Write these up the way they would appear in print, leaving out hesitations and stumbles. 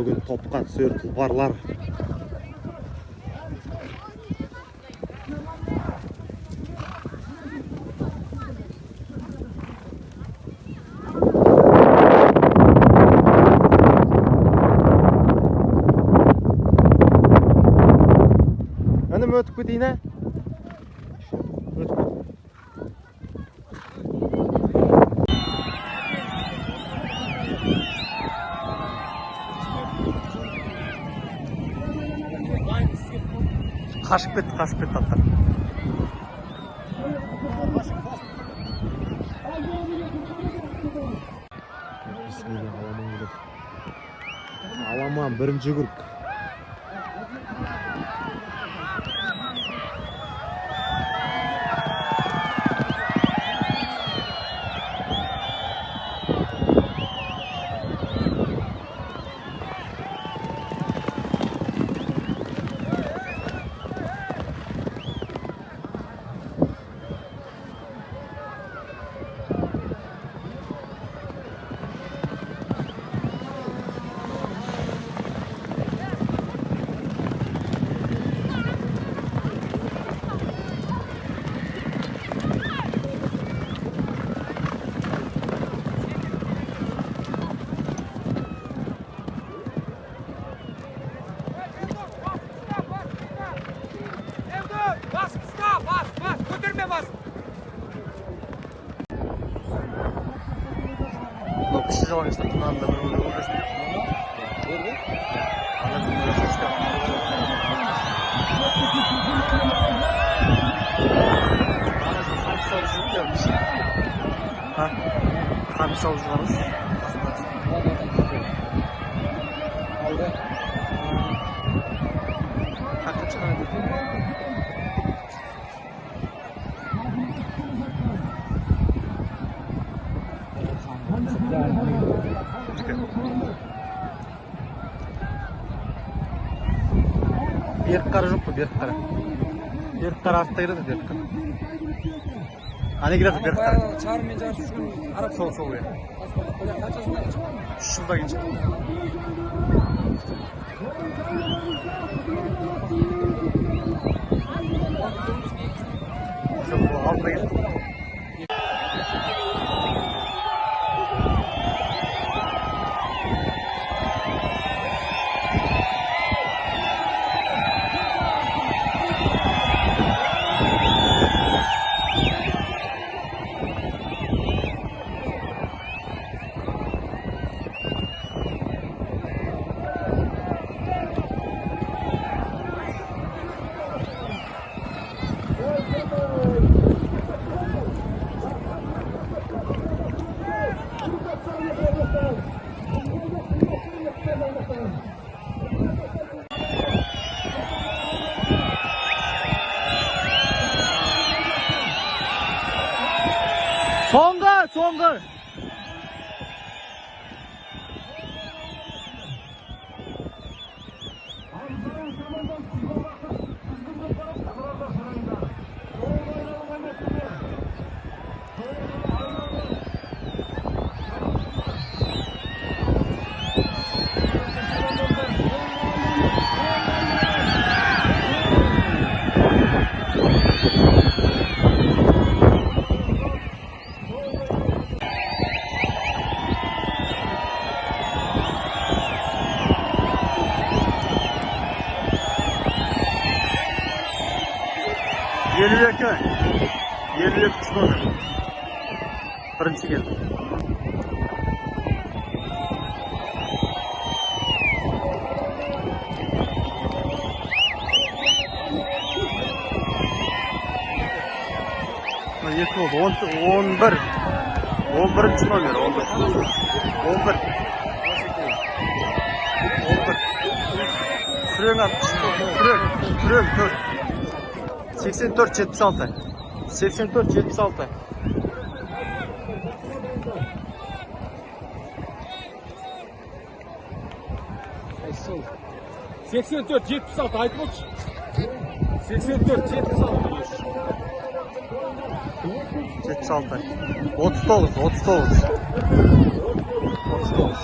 Бүгін топқа түсер тұлпарлар. Інім, өтіп кетейін, ә? Өтіп кет. Қашып кетті, қашып кетті аттар. Бисмилля, аламан келеді. Аламан, бірінші круг. Мынау кіші жалаңашта құнанында бір өлгесін. Қамшы алып жүрміз. Қаққа шығады екен. Берік қара жоқ па? Берік қара. Берік қара артта келеді, берік қара. Ана келеді берік қара. Чарымен жарысып жүрген араб. Сол, сол, иә. Қанша жылдан шықты? 3 жылдан кейін шықты. Жоқ, ол алдында келеді. Соңғы, соңғы. Елу екі, 52 номер. Бірінші келді. Екі болды, 11. 11 номер, 11. 11. 11. Күрең ат, күрең, күрең, 4. 84 76. 84 76. 84 76 айтып отыршы. 84 76. 76. 39 39. 39.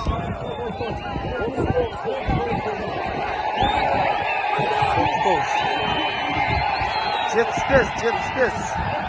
79. 75, 75.